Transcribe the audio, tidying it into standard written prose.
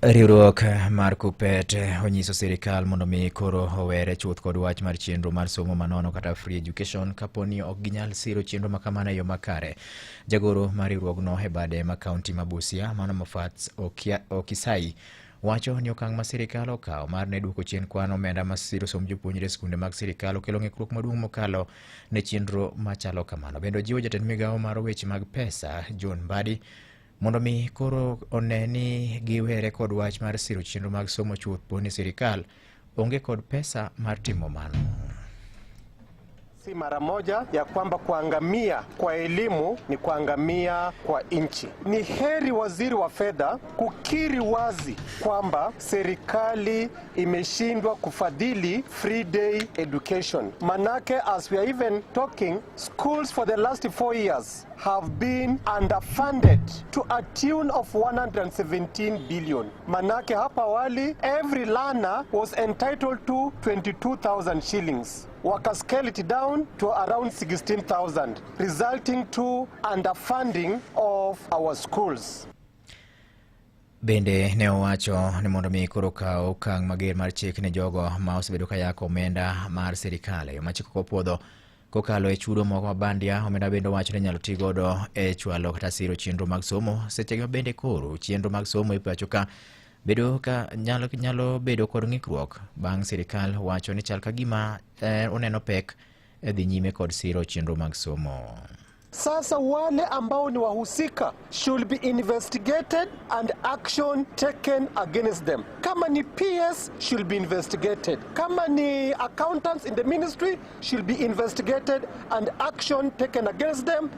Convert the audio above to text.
Riwruok mar KUPPET onyiso sirikal mondo mi koro owere chuth kod wach mar chenro mar somo manono kata free education kapo ni ok ginyal siro chenro ma kamano e yo makare. Jagoro mar riwruogno e bade ma kaunti ma Busia, mano Moffat Okisai, wacho ni okang' ma sirikal okawo mar ne duoko chien kwan omenda ma siro somb jopuonjre e skunde mag sirikal okelo ng'ikruok maduong' mokalo ne chenro machalo kamano. Bende ojiwo jatend migawo mar weche mag pesa John Mbadi mondo mi koro one ni giwere kod wach mar siro chenro mag somo chuth po ni sirikal onge kod pesa mar timo mano. Si mara moja ya kwamba kuangamia kwa elimu ni kuangamia kwa nchi. Ni heri waziri wa fedha kukiri wazi kwamba serikali imeshindwa kufadhili free day education. Manake as we are even talking, schools for the last 4 years have been underfunded to a tune of 117 billion. Manake hapa awali every learner was entitled to 22,000 shillings. Waka scale it down to around 16,000, resulting to underfunding of our schools. Bende ne owacho ni mondo mi koro kaw okang' mager mar chik ne jogo ma osebedo ka yako omenda mar sirikal e yo ma chik ok opuodho kokalo e chudo moko ma bandia. Omenda bende owacho ni inyalo ti godo e chwalo kata siro chenro mag somo seche ma bende koro chenro mag somo e pacho ka bedo ka nyalo bedo kod ng'ikruok bang' sirikal wacho ni chal ka gima oneno pek e dhi nyime kod siro chenro mag somo. Sasa wale ambao ni wahusika should be investigated and action taken against them. Kama ni PS should be investigated. Kama ni accountants in the ministry should be investigated and action taken against them.